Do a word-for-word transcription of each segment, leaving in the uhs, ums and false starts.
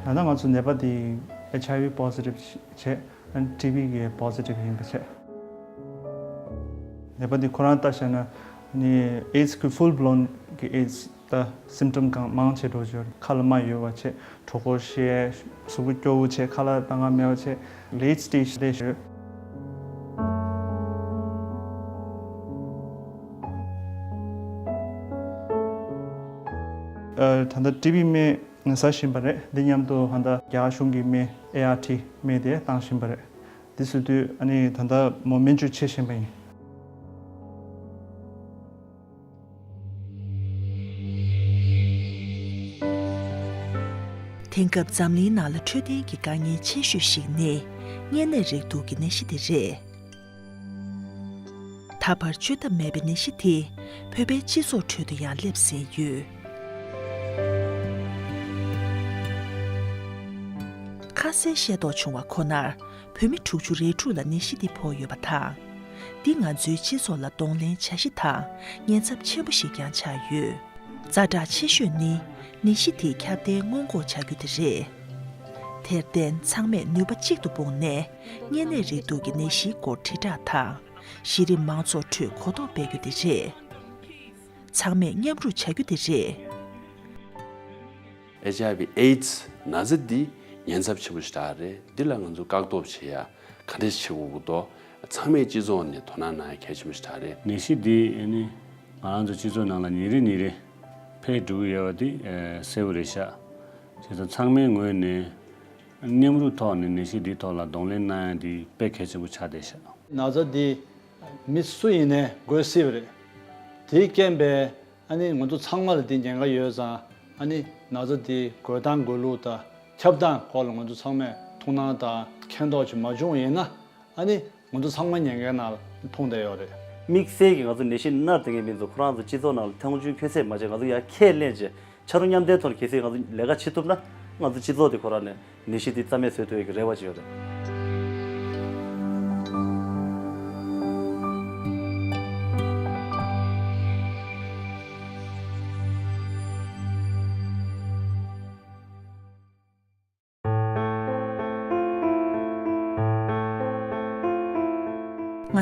ད་ལྟ་ང་ཚོ་ནད་པ་འདི་ཨེཆ་ཨའི་ཝི་པོ་སི་ཊིབ་བྱས། ཨ་ནི་ཊི་བི་གི་པོ་སི་ཊིབ་ཡིན་པ་བྱས། ནད་པ་འདི་ཁོ་རང་ལྟ་བྱས་ན་ནི་ཨེ་ཌི་སི་གི་ཕུལ་བྷི་ལོན་གི་ཨེ་ཌི་སི་ད་སིམ་ཊམ་གང་མང་ཆེ་འགྲོ་བྱས། ཁ་ལ་རྨ་ཡོད་པ་བྱས། གྲོད་ཁོག་བཤལ། གཟུགས་པོ་སྐྱོ་བོ་བྱས། ཁ་ལག་ལྟ་ག་མེད་པ་བྱས། ལེ་ཊི་སི་ཊེ་ཇི་དེ་བྱས། ཨ་ད་ལྟ་ཊི་བི་སྨན་ཟ་བཞིན་པ་རེད། འདི་མཉམ་དུ་ད་ལྟ་རྒྱ་གར་གཞུང་གི་སྨན་ཨེ་ཨར་ཊི་སྨན་དེ་བཏང་བཞིན་པ་རེད། འདི་བཟོ་དུས་ཨ་ནི་ད་ལྟ་མོ་སྨན་བཅོས་བྱེད་བཞིན་པ་ཡིན། དེང་སྐབས་འཛམ་གླིང་ནང་ལ་འཕྲོད་བསྟེན་གྱི་དཀའ་ངལ་ཆེ་ཤོས་ཤིག་ནི་གཉན་ནད་རེག་དུག་གི་ནད་གཞི་དེ་རེད། ད་བར་བཅོས་ཐབས་མེད་པའི་ནད་གཞི་དེ་བོད་པའི་སྤྱི་ཚོགས་ཁྲོད་དུ་ཡང་སླེབས་ཟིན་ཡོད། ཁ་གསལ་ཤེས་རྟོགས་བྱུང་བ་ཁོ་ནར་བོད་མི་དྲུག་ཅུ་རེ་དྲུག་ལ་ནད་གཞི་འདི་ཕོག་ཡོད་པ་དང་། འདི་ང་ཚོའི་སྤྱི་ཚོགས་ལ་གདོང་ལེན་བྱ་གཞི་དང་ཉེན་ཚབས་ཆེན་པོ་ཞིག་ཀྱང་ཆགས་ཡོད། ཛ་དྲག་ཆེ་ཤོས་ནི་ནད་གཞི་དེའི་ཁྱབ་གདལ་སྔོན་འགོག་བྱ་རྒྱུ་དེ་རེད། དེར་བརྟེན་ཚང་མས་ནུས་པ་གཅིག་ཏུ་སྤུངས་ནས་གཉན་ནད་རེག་དུག་གི་ནད་གཞིའི་སྐོར་དྲིལ་བསྒྲགས་དང་། གཞི་རིམ་མང་ཚོགས་ཁྲོད་གོ་རྟོགས་སྤེལ་རྒྱུ་དེ་རེད། ཚང་མས་མཉམ་རུབ་བྱ་རྒྱུ་དེ་རེད། ཨེཆ་ཨའི་ཝི་ཨེ་ཌི་སི་ནད་ཚ་འདི་ཉེན་ཚབས་ཆེན་པོ་ཞིག་རེད། འདི་ལ་ང་ཚོ་བཀག་སྡོམ་བྱེད་ཡ་ག་འདྲས་བྱེད་དགོས་ཀྱི་འདུག་ཚང་མས་སྤྱི་ཚོགས་ནས་དོ་སྣང་གནང་ཡ་གལ་ཆེན་པོ་ཞིག་རེད། ནད་གཞི་འདི་ཨ་ནི་ང་རང་ཚོ་སྤྱི་ཚོགས་ནང་ལ་ཉིན་རེ་ཉིན་རེ་འཕེལ་འགྲོ་གི་ཡོད་པ་འདི་གསལ་པོ་རེད་ཤག་བྱས་ཙང་ཚང་མའི་ངོས་ནས་མཉམ་རུབ་ཐོག་ནས་ནད་གཞི་འདིའི་ཐོག་ལ་གདོང་ལེན་གནང་ཡ་འདི་དཔེ་གལ་ཆེན་པོ་ཆགས་བསྡད་ཤག་ནད་ཚ་འདི་མི་སུ་ཡིན་ནའི་འགོས་སྲིད་པ་རེད། དེའི་རྐྱེན་པས། ཨ་ནི་ང་ཚོ་ཚང་མ་ལ་འདི་ཉེན་ཁ་ཡོད་ཙང་། ཨ་ནི་ན་ཚ་འདི་འགོས་སྟངས་འགོས་ལུགས་དང་ཁྱབ་སྟངས་སྐོར་ལ་ང་ཚོ་ཚང་མས་ཐུགས་སྣང་དང་མཁྱེན་རྟོགས་ཅིག་མ་བྱུང་བ་ཡིན་ན། ཨ་ནི་ང་ཚོ་ཚང་མ་ཉེན་ཁའི་ནང་ལ་ལྷུང་བསྡད་ཡོད་རེད། དམིགས་བསལ་གྱི་ང་ཚོ་ནད་གཞི་ན་བསྡད་མཁན་མི་ཚོ་ཁོ་རང་ཚོ་སྤྱི་ཚོགས་ནང་ལ་མཐོང་ཆུང་ཁྱོད་ཚད་མ་བྱས། ང་ཚོ་ཡར་ཁས་ལེན་བྱས། ཕྱག་རོགས་མཉམ་འདེགས་ཐོག་ནས་གལ་སྲིད་ང་ཚོ་ལས་ཀ་བྱེད་ཐུབ་ན། ང་ཚོ་སྤྱི་ཚོགས་དེ་ཁོ་རང་ནས་ནད་གཞི་དེ་རྩ་མེད་བཟོ་ཐུབ་ཡག་གི་རེ་བ་ཅིག་ཡོད་རེད།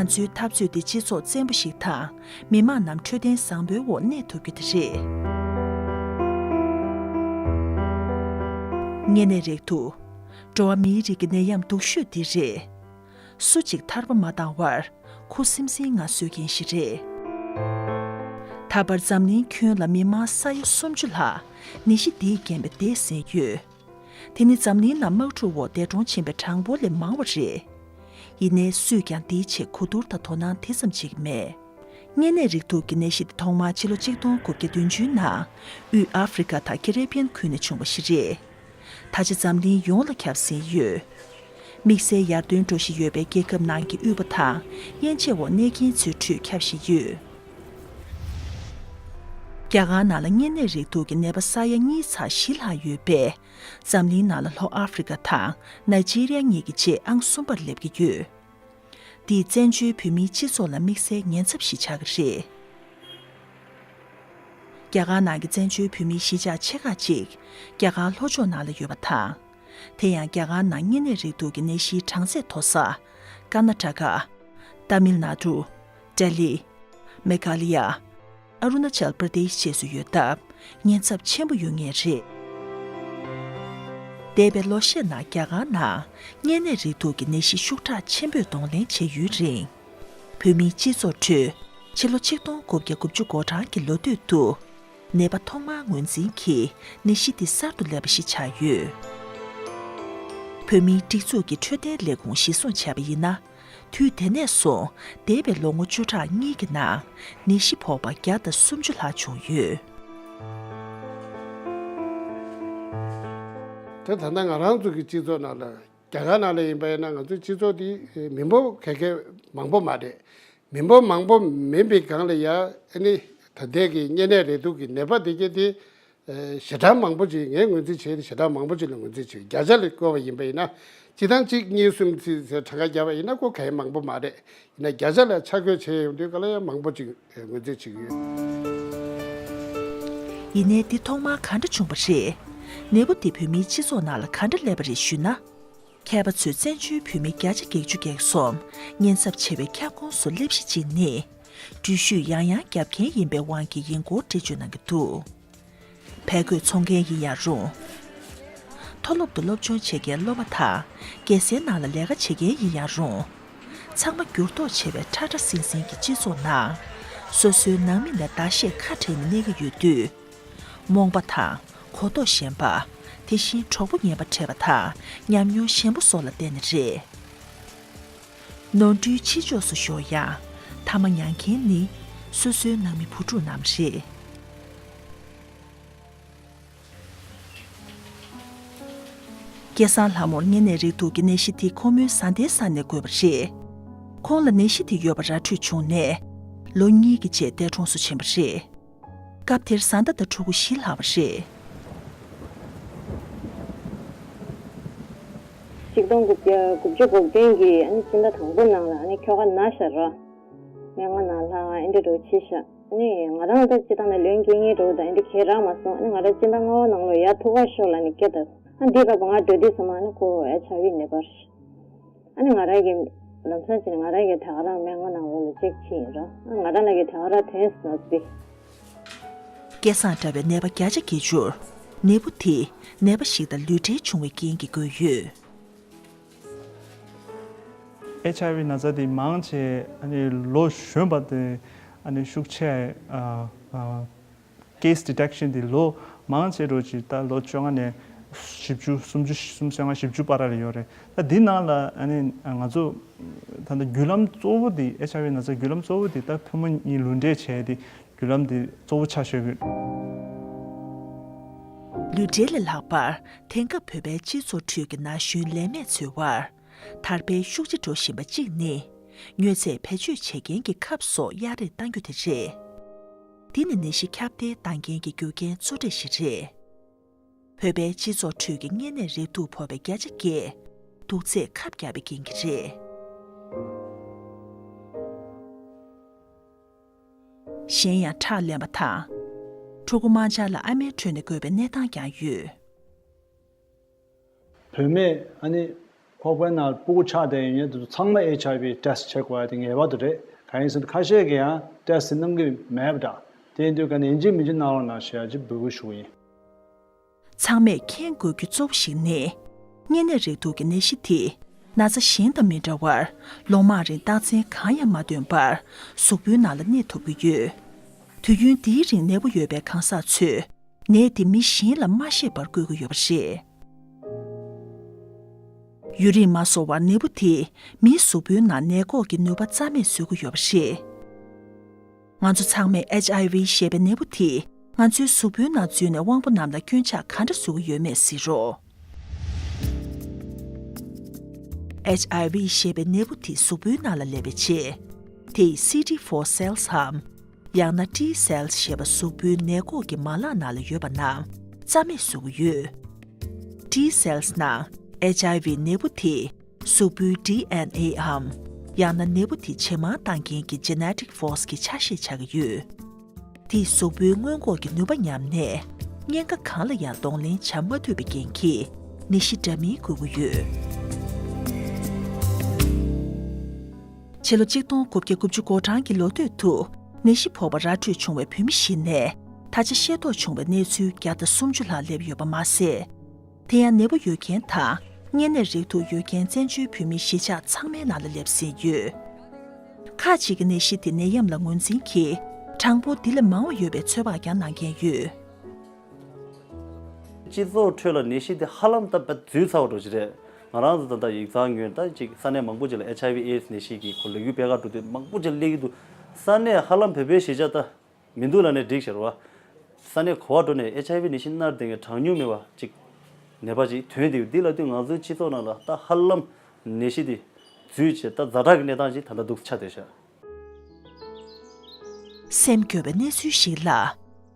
ང་ཚོའི་འཐབ་རྩོད་འདི་སྤྱི་ཚོགས་བཙན་པོ་ཞིག་དང་། མི་དམངས་རྣམས་འཕྲོད་བསྟེན་བཟང་པོའི་འོག་གནས་ཐུབ་རྒྱུ་དེ་རེད། གཉན་ནད་རེག་དུག་འགྲོ་བ་མིའི་རིགས་ཀྱི་ནད་ཡམས་སྡུག་ཤོས་འདི་རེད། སུ་གཅིག་ཐར་པ་མ་བཏང་བར་ཁུ་སིམ་སིམ་ངང་གསོད་མཁན་ཞིག་རེད། ད་བར་འཛམ་གླིང་ཁྱོན་ལ་མི་མང་ས་ཡ་སུམ་ཅུ་ལྷག་ནད་གཞི་འདིའི་རྐྱེན་པས་འདས་ཟིན་ཡོད། དེ་ནི་འཛམ་གླིང་ནང་དམག་འཁྲུག་འོག་འདས་གྲོངས་ཕྱིན་པའི་གྲངས་འབོར་ལས་མང་བ་རེད། ཡིན་ནའི་སུས་ཀྱང་འདིའི་ཆེད་གོ་བསྡུར་དང་དོ་སྣང་དེ་ཙམ་བྱེད་ཀྱི་མེད། གཉན་ནད་རེག་དུག་གི་ནད་གཞི་འདི་ཐོག་མར་ཕྱི་ལོ་ཆིག་སྟོང་དགུ་བརྒྱ་བདུན་ཅུའི་ནང་དབུས་ཨ་ཧྥེ་རི་ཁ་དང་ཀེ་རི་བྷི་ཡན་ཁུལ་ནས་བྱུང་བ་ཞིག་རེད། ད་ཆ་འཛམ་གླིང་ཡོངས་ལ་ཁྱབ་ཟིན་ཡོད། དམིགས་བསལ་ཡར་ཐོན་འགྲོ་བཞིན་ཡོད་པའི་རྒྱལ་ཁབ་ནང་གི་དབུལ་པོ་དང་དབྱེ་འབྱེད་འོག་གནས་མཁན་ཚོའི་ཁྲོད་ཁྱབ་བཞིན་ཡོད། རྒྱ་གར་ནང་ལ་གཉན་ནད་རེག་དུག་གི་ནད་པ་ས་ཡ་གཉིས་ཚེག་བཞི་ལྷག་ཡོད་པས། འཛམ་གླིང་ནང་ལ་ལྷོ་ཨ་ཧྥེ་རི་ཁ་དང་ནཱི་ཇི་རི་ཡ་གཉིས་ཀྱི་རྗེས་ཨང་གསུམ་པར་སླེབས་ཀྱི་ཡོད། འདིས་བཙན་བྱོལ་བོད་མིའི་སྤྱི་ཚོགས་ལ་དམིགས་བསལ་ཉེན་ཚབས་ཤིག་ཆགས་ཀྱི་རེད། རྒྱ་གར་ནང་གི་བཙན་བྱོལ་བོད་མིའི་གཞིས་ཆགས་ཆེ་ཁག་ཅིག་རྒྱ་གར་ལྷོ་ཕྱོགས་ནང་ལ་ཡོད་པ་དང་། དེ་ཡང་རྒྱ་གར་ནང་གཉན་ནད་རེག་དུག་གི་ནད་གཞིའི་གྲངས་ཚད་མཐོ་ས། ཀར་ན་ཊ་ཀ། ཏ་མིལ་ནཱ་ཌུ། ལྡི་ལི། མེ་གྷ་ལི་ཡ། ཨ་རུ་ན་ཅལ་པྲ་དེ་ཤི་བཅས་སུ་ཡོད་སྟབས། ཉེན་ཚབས་ཆེན་པོ་ཡོད་ངེས་རེད། འདས་པའི་ལོ་ཤས་ནང་རྒྱ་གར་ནང་གཉན་ནད་རེག་དུག་གི་ནད་གཞི་ཤུགས་དྲག་ཆེན་པོས་གདོང་ལེན་བྱས་ཡུན་རིང་། བོད་མིའི་སྤྱི་ཚོགས་ཁྲོད་ཕྱི་ལོ་ཆིག་སྟོང་དགུ་བརྒྱ་དགུ་བཅུ་གོ་གྲངས་ཀྱི་ལོ་སྟོད་དུ། ནད་པ་ཐོག་མར་ངོས་འཛིན་གྱིས་ནད་གཞི་འདི་གསར་དུ་སླེབས་པ་ཞིག་ཆགས་ཡོད། བོད་མིའི་སྒྲིག་འཛུགས་ཀྱི་འཕྲོད་བསྟེན་ལས་ཁུངས་གཞིར་བཟུང་བྱས་པ་ཡིན་ན། དུས་དེ་ནས་བཟུང་འདས་པའི་ལོ་ངོ་བཅུ་ཕྲག་གཉིས་ཀྱི་ནང་ནད་གཞི་ཕོག་པ་བརྒྱ་དང་སུམ་ཅུ་ལྷག་བྱུང་ཡོད། དེ་ད་ལྟ་ང་རང་ཚོ་གི་སྤྱི་ཚོགས་ནང་ལ་ རྒྱ་གར་ནང་ལ་ཡིན་པ་ཡིན་ན་ང་ཚོའི་སྤྱི་ཚོགས་འདི་མི་འབོར་ག་གེ་མང་པོ་མ་རེད། མི་འབོར་མང་པོ་མིན་པའི་སྒང་ལ་ཡ་ཨ་ནི་ད་ལྟའི་གི་གཉན་ནད་རེག་དུག་གི་ནད་པ་དེ་གྱད་དེ་ཞེ་དྲག་མང་པོ་ཅིག་ངས་ངོས་འཛིན་བྱས་ཏེ་ཞེ་དྲག་མང་པོ་ཅིག་ལ་ངོས་འཛིན་བྱས། བརྒྱ་ཆ་ལ་བཀོད་པ་ཡིན་པ་ཡིན་ན་སྤྱིར་བཏང་གཅིག་གཉིས་གསུམ་ཚིག་ཟེར་གྲངས་ཀ་བརྒྱབ་པ་ཡིན་ན་ཁོ་གལ་མང་པོ་མ་རེད། ཡིན་ན་བརྒྱ་ཆ་ལ་ཆ་བགོས་བྱས་ཡོང་དུས་ག་ལ་ཡང་མང་པོ་ཅིག་ངོས་འཛིན་བྱེད་ཀྱི་ཡོད། ཡིན་ནའི་འདི་ཐོག་མར་ག་འདྲ་བྱུང་བ་རེད། ནད་འབུ་འདི་བོད་མིའི་སྤྱི་ཚོགས་ནང་ལ་ག་འདྲ་སླེབས་པ་རེད་ཞུས་ན། མཁས་པ་ཚོས་བཙན་བྱོལ་བོད་མི་བརྒྱ་ཆ་བརྒྱད་ཅུ་གྱ་གསུམ་ཉེན་ཚབས་ཆེ་བའི་ཁྱབ་ཁོངས་སུ་སླེབས་གཞི་ཅིག་ནི། འགྲུལ་བཞུད་ཡང་ཡང་བརྒྱབ་མཁན་ཡིན་པའི་དབང་གིས་ཡིན་སྐོར་འགྲེལ་བརྗོད་གནང་གི་འདུག་ཕལ་སྐོད་འཚོང་མཁན་ཡིན་ཡང་རུང་། མཐོ་སློབ་ཏུ་སློབ་སྦྱོང་བྱེད་མཁན་སློབ་མ་དང་རྒྱལ་སའི་ནང་ལ་ལས་ཀ་བྱེད་མཁན་ཡིན་ཡང་རུང་། ཚང་མ་འགྱུར་ལྡོག་ཆེ་བའི་ཁྲ་ཁྲ་ཟིང་ཟིང་གི་སྤྱི་ཚོགས་ནང་། སོ་སོའི་ནང་མི་ལ་ཟླ་ཤས་ཁ་བྲལ་ནས་གནས་ཀྱི་ཡོད་དུས། རྨོངས་པ་དང་གོ་རྟོགས་ཞན་པ། དེ་བཞིན་གྲོགས་པོ་ངན་པ་འཕྲད་པ་དང་ཉམས་མྱོང་ཞན་པོ་སོགས་ལ་བརྟེན་ནས་རེད། ནོར་འཁྲུལ་ཕྱི་ཕྱོགས་སུ་ཤོར་ཡང་མཐའ་མ་མྱངས་མཁན་ནི་སོ་སོའི་ནང་མི་བུ་ཕྲུག་རྣམས་རེད། སྐལ་བཟང་ལྷ་མོར་གཉན་ནད་རེག་དུག་གི་ནད་གཞི་དེ་ཁོ་མོའི་བཟའ་ཟླའི་ས་ནས་འགོས་པ་རེད། ཁོང་ལ་ནད་གཞི་དེ་ཡོད་པ་ར་འཕྲོད་བྱུང་ནས་ལོ་གཉིས་ཀྱི་རྗེས་འདས་གྲོངས་སུ་ཕྱིན་པ་རེད། སྐབས་དེར་བཟའ་ཟླ་དང་ཕྲུ་གུ་བཞི་ལྷག་པ་རེད། ཆིག་སྟོང་དགུ་བརྒྱ་དགུ་བཅུ་གོ་བདུན་གྱི་ཨ་ནི་སྤྱི་ཟླ་དང་པོ་ནང་ལ་ཨ་ནི་ཁྱོ་ག་ན་ཤར་རོ། སྨན་ཁང་ནང་ལྷག་ཨ་འདྲ་འགྲོ་ཕྱི་ཤ་ཨ་ནི་ང་རང་ད་སྤྱི་བཏང་ནས་ལོན་སྐྱེ་ངེས་འགྲོ་ད་ཨ་འདྲ་གས་རག་མ་སོང་། ཨ་ནི་ང་རང་སྤྱི་ཟླ་ལྔ་པ་ནང་ལོ་ཡར་ཐུག་ག་ཤོག་ལ་ནི་སྐད་ད་ཨ་འདི་སྐབས་ང་འགྲོ་དུས་ཙམ་ཨ་ནི་ཁོ་ཨེ་ཆ་བི་ནད་པར། ཨ་ནི་ང་རང་གི་ལམ་སང་ཕྱིན་ནས་ང་རང་གི་ད་ག་རང་སྨན་ཁང་ནང་ལོགས་ལ་ཅེག་ཕྱིན་ཡིན་ར། ཨ་ང་རང་ལ་གི་ད་ག་རང་དོན་ཟེར་ན་ཙི། སྐལ་བཟང་འདྲ་བའི་ནད་པ་བརྒྱ་ཆ་བརྒྱད་ཅུར་ནད་འབུ་དེ་ནད་པ་ཞིག་དང་ལུས་འབྲེལ་བྱུང་བའི་རྐྱེན་གྱིས་འགོས་ཡོད། ཨེཆ་ཨའི་ཝི་ན་ཚ་དེ་མང་ཆེ་ཨ་ནི་ལོ་གཞོན་པ་དེ་ཨ་ནི་ཤུགས་ཆེ་ཨ་ཨ། Case detection དེ་ལོ་མང་ཆེ་འགྲོ་ཅིག་ད་ལོ་བཅོ་ལྔ་ནས་བཞི་བཅུ་སུམ་ཅུ་སུམ་ཅུ་སོ་ལྔ་བཞི་བཅུ་བར་ལ་ཡོད་རེད། ད་འདི་ནང་ལ་ཨ་ནི་ང་ཚོ་ད་ལྟ་བརྒྱུད་ལམ་གཙོ་བོ་དེ་ཨེཆ་ཨའི་ཝི་ན་ཚ་བརྒྱུད་ལམ་གཙོ་བོ་དེ་ད་ཕོ་མོ་གཉིས་ལུས་འབྲེལ་བྱས་ཏེ་བརྒྱུད་ལམ་དེ་གཙོ་བོ་ཆགས་ཤོད་ཀྱི། ལུས་འབྲེལ་ལས་ལྷག་པར་དེང་སྐབས་བོད་པའི་སྤྱི་ཚོགས་ཁྲོད་ཀྱི་ན་གཞོན་ལས་མེད་ཚོའི་དབར་དར་འཕེལ་ཤུགས་ཆེ་འགྲོ་བཞིན་པ་གཅིག་ནི། མྱོས་ཚད་བེད་སྤྱོད་བྱེད་མཁན་གྱི་ཁབ་སོགས་གཡར་རེས་གཏང་རྒྱུ་དེ་རེད། འདི་ནི་ནད་གཞི་ཁྱབ་གདལ་གཏང་མཁན་གྱི་རྒྱུ་རྐྱེན་གཙོ་གྲས་ཤིག་རེད། བོད་པའི་སྤྱི་ཚོགས་ཁྲོད་ཀྱི་གཉན་ནད་རེག་དུག་ཕོག་པའི་བརྒྱ་ཆ་བརྒྱད་དུག་རྫས་ཁབ་བརྒྱབ་པའི་རྐྱེན་གྱིས་རེད། གཞན་ཡང་ཁྲག་ལེན་པ་དང་། ཕྲུ་གུ་དམར་འབྱར་ལ་ཨ་མའི་ཁྲོད་ནས་འགོས་པའི་གནས་སྟངས་ཀྱང་ཡོད། བུད་མེད་ཨ་ནི་ཁོག་པའི་ནང་སྤུ་གུ་ཆགས་བསྡད་ཡོད་མཁན་དེ་ཚོ་ཚང་མ་ཨེཆ་ཨའི་ཝི་ཊེ་སི་ཊི་བྱེད་དགོས་ཡ་དེ་ངེས་པར་དུ་རེད། གང་ཡིན་ཟེར་ན་ཁ་ཤས་ཀྱིས་ཡང་ཊེ་སི་ཊི་དེ་གནང་གི་མེད་པ་འདྲ། དེ་ཡིན་དུས་ཀ་ནས་ཡིན་གཅིག་མིན་གཅིག་གནང་རོགས་གནང་ཞེས་ཡ་ཅིག་འབོད་སྐུལ་ཞུ་གི་ཡིན། ཚང་མས་མཁྱེན་དགོས་རྒྱུ་གཙོ་བོ་ཞིག་ནི། གཉན་ནད་རེག་དུག་གི་ནད་གཞི་དེ་ན་ཚ་གཞན་དང་མི་འདྲ་བར་ལོ་མང་རིང་རྟགས་མཚན་གང་ཡང་མ་སྟོན་པར་གཟུགས་པོའི་ནང་ལ་གནས་ཐུབ་ཀྱི་ཡོད། དུས་ཡུན་འདིའི་རིང་ནད་འབུ་ཡོད་པའི་གང་ཟག་ཚོས་ནད་དེ་མི་གཞན་ལ་མ་བཤད་པར་འགོས་ཀྱི་ཡོད་པ་རེད། ཡུན་རིང་མ་སོང་བར་ནད་འབུ་དེས་མིའི་གཟུགས་པོའི་ནང་ནད་འགོག་གི་ནུས་པ་རྩ་མེད་བཟོ་གི་ཡོད་པ་རེད། ང་ཚོ་ཚང་མས་ཨེཆ་ཨའི་ཝི་ཞེས་པའི་ནད་འབུ་དེ་ང་ཚོའི་གཟུགས་པོའི་ནང་འཛུལ་ནས་དབང་པོ་རྣམས་ལ་སྐྱོན་ཆག་ག་འདྲ་བཟོ་གི་ཡོད་མེད་གཟིགས་རོགས། ཨེཆ་ཨའི་ཝི་ཞེས་པའི་ནད་འབུ་དེ་གཟུགས་པོའི་ནང་ལ་སླེབས་པའི་རྗེས། དེས་སི་ཌི་ཕོར་སེལ་སམ། ཡང་ན་ཊི་སེལ་ཞེས་པ་གཟུགས་པོའི་ནད་འགོག་གི་མ་ལག་ནང་ལ་ཡོད་པ་རྣམས་རྩ་མེད་བཟོ་གི་ཡོད། ཊི་སེལ་ནང་ཨེཆ་ཨའི་ཝི་ནད་འབུ་དེ་གཟུགས་པོའི་ཌི་ཨེན་ཨེའམ། ཡང་ན་ནད་འབུ་དེ་ཇེ་མང་བཏང་མཁན་གྱི་ཇེ་ནེ་ཊིག་ཕོར་སི་གི་ཆ་ཤས་ཆགས་ཀྱི་ཡོད། དེས་གཟུགས་པོའི་སྔོན་འགོག་གི་ནུས་པ་ཉམས་ནས་གཉན་ཁ་གང་ལ་ཡང་གདོང་ལེན་བྱ་མ་ཐུབ་པའི་རྐྱེན་གྱིས་ནད་གཞི་འདྲ་མིན་འགོས་ཀྱི་ཡོད། ཕྱི་ལོ་གཅིག་སྟོང་དགུ་བརྒྱ་དགུ་བཅུ་གོ་གྲངས་ཀྱི་ལོ་སྟོད་དུ་ནད་གཞི་ཕོག་པ་ར་འཕྲོད་བྱུང་བའི་བོད་མི་བཞི་ནས་ད་ཆ་ཤེས་རྟོགས་བྱུང་བའི་གནས་ཚུལ་བརྒྱ་དང་སུམ་ཅུ་ལྷག་སླེབས་ཡོད་པ་མ་ཟད། དེ་ཡང་ནད་འབུ་ཡོད་མཁན་དང་གཉན་ནད་རེག་དུག་ཡོད་མཁན་བཙན་བྱོལ་བོད་མི་གཞིས་ཆགས་ཚང་མའི་ནང་ལ་སླེབས་ཟིན་ཡོད། ཁག་ཅིག་གིས་ནད་གཞི་དེ་ནད་ཡམས་ལ་ངོས་འཛིན་གྱིས་གྲངས་འབོར་འདི་ལས་མང་བ་ཡོད་པའི་ཚོད་དཔག་ཀྱང་གནང་མཁན་ཡོད། སྤྱི་ཚོགས་ཁྲོད་ལ་ནད་གཞི་དེ་ཧ་ལམ་ད་བད་འཛུལ་ཚར་བ་འདྲ་ཅིག་རེད། ང་རང་ཚོ་ད་ལྟ་ཡིག་ཚང་ངོས་ད་ཅིག་ས་གནས་མང་པོ་ཅིག་ལ་ཨེཆ་ཨའི་ཝི་ཨེ་ཌི་སི་ནད་གཞི་གི་ཁོ་ལོ་རྒྱུས་སྤེལ་ག་འགྲོ་དུས་མང་པོ་ཅིག་སླེབས་ཀྱི་འདུག་ས་གནས་ཧ་ལམ་བོད་པའི་གཞིས་ཆགས་ད་མི་འདུག་ལབ་ནས་འགྲིག་ཤར་བ། ས་གནས་ག་པར་འགྲོ་ནས་ཨེཆ་ཨའི་ཝི་ནད་གཞི་མནར་བསྡད་མཁན་གྲངས་ཉུང་མེད་པ་ཅིག་ ནད་པ་ཅིག་ཐོན་བསྡད་ཡོད། འདི་ལ་ལྟོས་ང་ཚོའི་སྤྱི་ཚོགས་ནང་ལ་ད་ཧ་ལམ་ནད་གཞི་འདི་འཛུལ་བྱས་ད་ཛ་དྲག་གི་གནས་སྟངས་ཅིག་ད་ལྟ་འདུག་ཆགས་བསྡད་ཤག་སེམས་སྐྱོ་བའི་གནས་ཚུལ་ཞིག་ལ།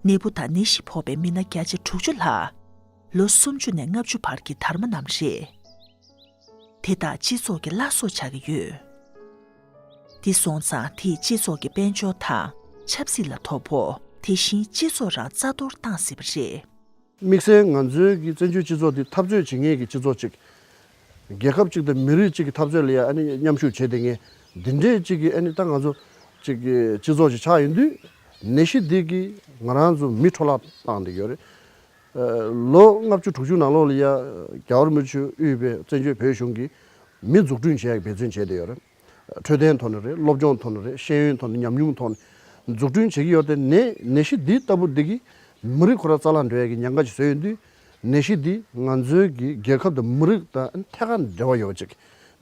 ནད་འབུ་དང་ནད་གཞི་ཕོག་པའི་མི་སྣ་བརྒྱ་ཆ་དྲུག་ཅུ་ལྷག་ལོ་སུམ་ཅུ་ནས་ལྔ་བཅུ་བར་གྱི་དར་མ་རྣམས་རེད། དེ་དག་སྤྱི་ཚོགས་ཀྱི་བླ་སྲོག་ཆགས་ཀྱི་ཡོད། འདི་སོང་ཙང་དེས་སྤྱི་ཚོགས་ཀྱི་དཔལ་འབྱོར་དང་ཆབ་སྲིད་ལ་དོ་ཕོག་དེ་བཞིན་སྤྱི་ཚོགས་རང་རྩ་གཏོར་བཏང་སྲིད་པ་རེད། དམིགས་བསལ་ང་ཚོའི་གི་བཙན་བྱོལ་སྤྱི་ཚོགས་འདི་འཐབ་རྩོད་བྱེད་མཁན་གྱི་སྤྱི་ཚོགས་གཅིག་རྒྱལ་ཁབ་གཅིག་དང་མི་རིགས་གཅིག་གི་འཐབ་རྩོད་ལ་ཡ་ཨ་ནི་མཉམ་ཞུགས་བྱེད་བསྡད་མཁན་འདི་འདྲའི་གཅིག་གི་ཨ་ནི་ད་ང་ཚོ་གཅིག་གི་སྤྱི་ཚོགས་ཅིག་ཆགས་ཡོང་དུས་ནད་གཞི་འདི་གིས་ང་རང་ཚོ་མི་འཕྲོ་བརླག་བཏང་བསྡད་ཡོད་རེད། ལོ་ལྔ་བཅུ་དྲུག་ཅུ་ནང་ལོགས་ལ་ཡ་རྒྱལ་བ་རིན་པོ་ཆེ་དབུས་པའི་བཙན་བྱོལ་བོད་གཞུང་གིས་མི་འཛུགས་སྐྲུན་བྱེད་ཡག་འབད་བརྩོན་བྱས་བསྡད་ཡོད་རེད། འཕྲོད་བསྟེན་ཐོག་ནས་རེད། སློབ་སྦྱོང་ཐོག་ནས་རེད། ཤེས་ཡོན་ཐོག་ནས་ཉམས་མྱོང་ཐོག་ནས་འཛུགས་སྐྲུན་བྱེད་ཀྱི་ཡོད་དེ་ནས་ནད་གཞི་འདི་ལྟ་བུ་འདི་གིས་མི་རིགས་ཁོ་རང་རྩ་བརླག་འགྲོ་ཡག་གི་ཉེན་ཁ་ཞིག་བཟོས་ཡོང་དུས་ནད་གཞི་འདི་ང་ཚོའི་གི་རྒྱལ་ཁབ་དང་མི་རིགས་དང་ཐད་ཀར་འབྲེལ་བ་ཡོད་པ་ཅིག་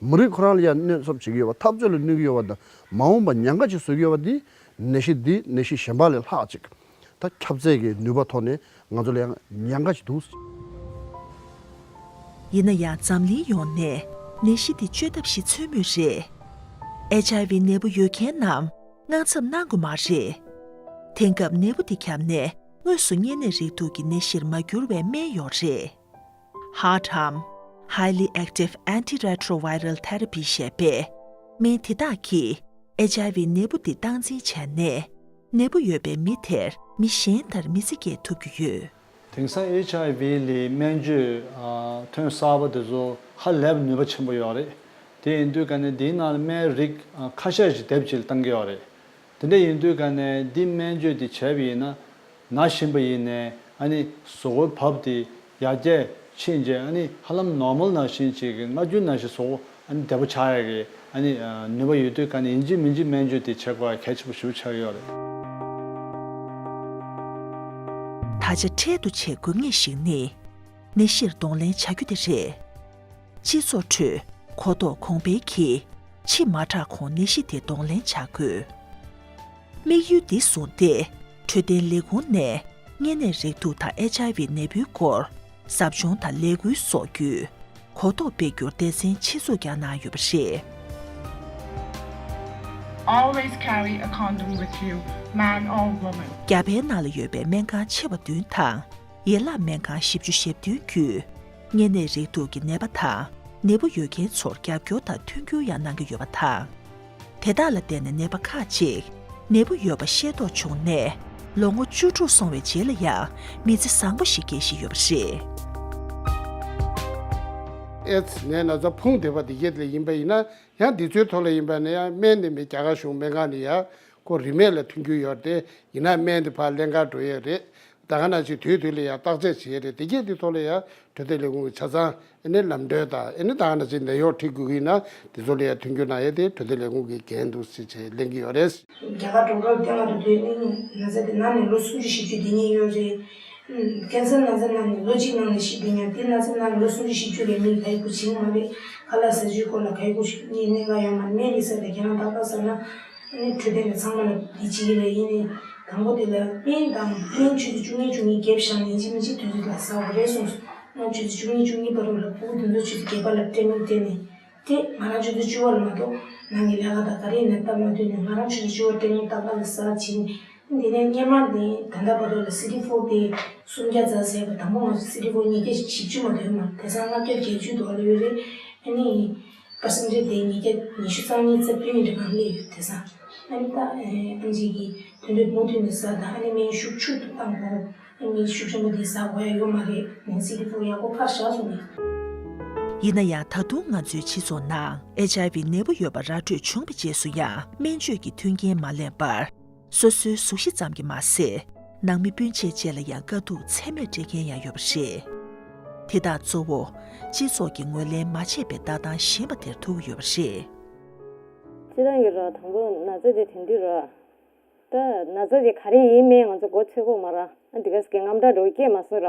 མི་རིགས་ཁོ་རང་ལ་ཡང་གནོད་ཚབས་བྱེད་ཀྱི་ཡོད་པ། འཐབ་རྩོད་ལ་གནོད་ཀྱི་ཡོད་པ་དང་མ་འོངས་པ་ཉེན་ཁ་ཅིག་བཟོ་གི་ཡོད་པ་འདི་ནད་གཞི་འདི་ནད་གཞི་གཞན་པ་ལས་ལྷག་ཅིག་ད་ཁྱབ་ཚད་ཀྱི་ནུས་པ་ཐོག་ནས་ང་ཚོ་ལ་ཡང་ཉེན་ཁ་ཞིག་འདུག་ཡིན་ན་ཡང་འཛམ་གླིང་ཡོངས་ནས་ནད་གཞི་འདི་བཅོས་ཐབས་ཤིག་འཚོལ་མུས་རེད། ཨེཆ་ཨའི་ཝི་ནད་འབུ་ཡོད་མཁན་རྣམས་དངངས་འཚབ་གནང་དགོས་མ་རེད། དེང་སྐབས་ནད་འབུ་འདི་ཁྱབ་ནས་དངོས་སུ་གཉན་ནད་རེག་དུག་གི་ནད་གཞིར་མ་འགྱུར་བའི་སྨན་ཡོད་རེད། ཧར་ཊམ། Highly Active Antiretroviral Therapy ཞེས་པའི་སྨན་དེ་དག་གིས་ཨེཆ་ཨའི་ཝི་ནད་འབུ་འདི་སྟངས་འཛིན་བྱས་ནས་ནད་འབུ་ཡོད་པའི་མི་དེར་མི་གཞན་ལྟར་མི་ཚེ་སྐྱེལ་ཐུབ་ཀྱི་ཡོད། དེང་སང་ཨེཆ་ཨའི་ཝི་ལ་སྨན་བཅོས་ཨ་ཐོན་གསར་པ་དེ་ཚོ་ཧ་ལས་པ་ནུས་པ་ཆེན་པོ་ཡོད་རེད། དེ་ཡིན་དུས་ཀ་ནས་འདིའི་ནང་ལ་སྨན་རིགས་ཨ་ཁ་ཤས་ཤིག་དེབ་གཅིག་ལ་བཏང་གི་ཡོད་རེད། དེ་འདྲ་ཡིན་དུས་ཀ་ནས་འདི་སྨན་བཅོས་འདི་བྱས་པ་ཡིན་ན་ན་བཞིན་པ་ཡིན་ནའི་ཨ་ནི་གཟུགས་པོ་བབས་ཏེ་ཡར་རྒྱས་ཕྱིན་རྗེས་ཨ་ནི་ཧ་ལམ་ནོར་མལ་ནང་བཞིན་ཅིག་གི་སྔ་རྒྱུན་ནང་བཞིན་གཟུགས་པོ་ཨ་ནི་བདེ་པོ་ཆགས་ཡག་གི་ཨ་ནི་ནུས་པ་ཡོད་དུས་ཀ་ནས་ཡིན་གཅིག་མིན་གཅིག་སྨན་བཅོས་དེ་བྱེད་དགོས་ཡག་གལ་ཆེན་པོ་ཞེ་པོ་ཆགས་ཡོད་རེད། ད་ཆ་འཕྲལ་དུ་བྱེད་དགོས་ངེས་ཤིག་ནི་ནད་གཞིར་གདོང་ལེན་བྱ་རྒྱུ་དེ་རེད། སྤྱི་ཚོགས་ཁྲོད་གོ་རྟོགས་གོང་འཕེལ་གྱིས་ཕྱི་མ་དྲག་གོང་ནད་གཞི་དེ་གདོང་ལེན་བྱ་དགོས། དམིགས་ཡུལ་འདི་བཟུང་སྟེ་འཕྲོད་བསྟེན་ལས་ཁུངས་ནས་གཉན་ནད་རེག་དུག་དང་ཨེཆ་ཨའི་ཝི་ནད་འབུའི་སྐོར་ཟབ་སྦྱོང་དང་ལས་འགུལ་སོགས་བརྒྱུད་གོ་རྟོགས་སྤེལ་རྒྱུར་སྡེ་ཚན་ཆེད་འཛུགས་ཀྱང་གནང་ཡོད་པ་རེད། Always carry a condom with you, man or woman. རྒྱ་བལ་ནང་ལ་ཡོད་པའི་སྨན་ཁང་ཆེ་བ་བདུན་དང་ཡན་ལག་སྨན་ཁང་བཞི་བཅུ་ཞེ་བདུན་བརྒྱུད་གཉན་ནད་རེག་དུག་གི་ནད་པ་དང་ནད་འབུ་ཡོད་མཁན་ཚོར་རྒྱབ་སྐྱོར་དང་མཐུན་འགྱུར་ཡང་གནང་གི་ཡོད་པ་དང་། དེ་དག་ལ་བརྟེན་ནས་ནད་པ་ཁག་ཅིག་ནད་འབུ་ཡོད་པ་ཤེས་རྟོགས་བྱུང་ནས་ལོ་ངོ་བཅུ་དྲུག་སོང་བའི་རྗེས་ལ་ཡང་མི་ཚེ་བཟང་པོ་ཞིག་སྐྱེལ་བཞིན་ཡོད་པ་རེད། ཨེ་ཛི་ནད་ན་ཚ་ཕུང་བསྡད་པ་འདི་གས་ལ་ཡིན་པ་ཡིན་ན་ཡང་འདི་ཚོའི་ཐོག་ལ་ཡིན་པ་ན་ཡང་སྨན་འདི་མི་རྒྱ་གར་གཞུང་སྨན་ཁང་ནས་ཡང་ཁོ་རིན་མེད་ལ་ཐོན་རྒྱུ་ཡོད་དེ་ཡིན་ན་སྨན་འདི་ཕར་ལེན་གར་འགྲོ་ཡས་རེད། ད་ག་ནང་བཞིན་དུས་དུས་ལ་ཡང་བརྟག་དཔྱད་བྱེད་ཡས་རེད། དེ་གས་འདི་ཐོག་ལ་ཡང་འཕྲོད་བསྟེན་ལས་ཁུངས་ཀྱི་ཆ་ཚང་ཨ་ནི་ལམ་སྟོན་དང་ཨ་ནི་ད་ག་ནང་བཞིན་ནད་གཡོག་ཁྲིད་དགོས་ཀྱི་ཡིན་ན་དེ་ཚོ་ལ་ཡང་མཐུན་འགྱུར་གནང་ཡས་དེ་འཕྲོད་བསྟེན་ལས་ཁུངས་ཀྱི་འགན་འདུག་ཟེར་བྱས་གླེང་གི་ཡོད་རེད། རྒྱ་གར་འགྲོ་སྐབས་དེ་ང་ཚོ་དུས་ནི་ན་ཚ་དེ་ན་ནས་ལོ་སུམ་ཅུ་བཞི་བཅུ་བསྡད་མཁན་ཡོད་རེད། ཨུམ། ཀན་སར་ན་ཚ་ན་ནས་ལོ་གཅིག་ནང་ལ་ཤི་བསྡད་མཁན་དེ་ན་ཚ་ན་ནས་ལོ་སུམ་ཅུ་བཞི་བཅུ་ལས་མི་ག་ཡི་གུ་བྱིན་མ་རེད། ཁ་ལག་ཟ་རྒྱུའི་སྐོར་ལ་ག་ཡི་གུ་ཞིག་ནི་གནད་འགག་ཡོད་མ་རེད། སྨན་ནི་ཟ་དེ་ཁྱེད་རང་ཏག་ཏག་ཟ་ན་ཨ་ནི་འཕྲོད་བསྟེན་ལ་ཚང་མ་ལ་བདེ་སྐྱིད་རེད། ཡིན་ནའི་དང་པོ་དེ་ལ་སྨན་དང་སྨན་ཆུ་ཚོད་བཅུ་གཉིས་བཅུ་གཉིས་བརྒྱབ་བཞག་ནས་ཡིན་གཅིག་མིན་གཅིག་དུས་ཚོད་ལ་ཟ་དགོས་རེད་གསུངས་སོང་། ང་ཆུ་ཚོད་བཅུ་གཉིས་བཅུ་གཉིས་བར་དུ་ལ་ཕྲུ་གུ་དེ་ཚོ་ཆུ་ཚོད་བརྒྱད་པ་ལ་སྤྲད་མི་སྤྲད་ནས། དེ་ང་རང་ཆུ་ཚོད་བཅུ་པ་ལ་མ་གཏོགས་ནང་གི་ལས་ཀ་དང་ག་རེ་ཡིན་ན་སྟབས་མ་བདེ་ནས་ང་རང་ཆུ་ཚོད་བཅུ་པ་སྤྲད་ནས་ཏག་ཏག་ལ་ཟ་བྱིན། འདི་ནས་སྔོན་མ་ནས་ད་ལྟ་བར་དུ་ལ་སི་ཌི་ཕོར་དེ་སུམ་བརྒྱ་ཙམ་ཟས་པ་དང་པོ་ང་ཚོ་སི་ཌི་ཕོར་ཉིས་བརྒྱ་བཞི་བཅུ་མ་གཏོགས་ཡོད་མ་རེད། དེང་སང་ལྔ་བརྒྱ་བརྒྱད་ཅུ་དུ་བ་ལ་ཡོད་རེད། ཨ་ནི་པར་སེན་ཊེ་ཇི་དེ་ཉིས་བརྒྱ་ཉི་ཤུ་རྩ་གཉིས་རྩ་བདུན་ཡིན་འདྲ་གང་སླེབས་ཡོད། དེང་སང་ཨ་ནི་ད་ཨེ་ཨམ་ཆི་གིས་དོན་དུ་མུ་མཐུད་ནས་ཟ་དང་ཨ་ནི་སྨན་ཤུགས་ཆུང་དུ་བཏང་དགོས། ཨ་ནི་ཤུགས་ཆེན་པོ་དེ་ཟ་དགོས་ཡ་ཡོད་མ་རེད། ནན་སི་ཌི་ཕོར་ཡག་པོ་ཕར་བཞག་སོང་ནས། ཡིན་ན་ཡང་ད་དུང་ང་ཚོའི་སྤྱི་ཚོགས་ནང་ཨེཆ་ཨའི་ཝི་ནད་འབུ་ཡོད་པ་ར་སྤྲོད་བྱུང་བའི་རྗེས་སུ་ཡང་སྨན་བཅོས་ཀྱི་མཐུན་རྐྱེན་མ་ལེན་པར་སོ་སོའི་གཟུགས་གཞི་ཙམ་གྱིས་མ་ཟད་ནང་མི་སྤུན་མཆེད་བཅས་ལ་ཡང་དཀའ་སྡུག་ཚད་མེད་སྤྲད་མཁན་ཡང་ཡོད་པ་རེད། དེ་དག་གཙོ་བོ་སྤྱི་ཚོགས་ཀྱིས་ངོས་ལེན་མ་བྱས་པའི་ལྟ་སྟངས་ཞན་པ་དེར་ཐུག་གི་ཡོད་པ་རེད། སྤྱིར་བཏང་གི་ར་དང་པོ་ན་ཚ་དེ་དེང་དུས་ར། ད་ན་ཚ་དེ་ག་རེ་ཡིན་མིན་ང་ཚོ་མགོ་ཚོད་ཁོག་མ་ར། ཨ་འདི་ག་ཟེར་གི་དངངས་སྐྲག་འདྲ་བོ་སྐྱེས་མ་སོང་ར།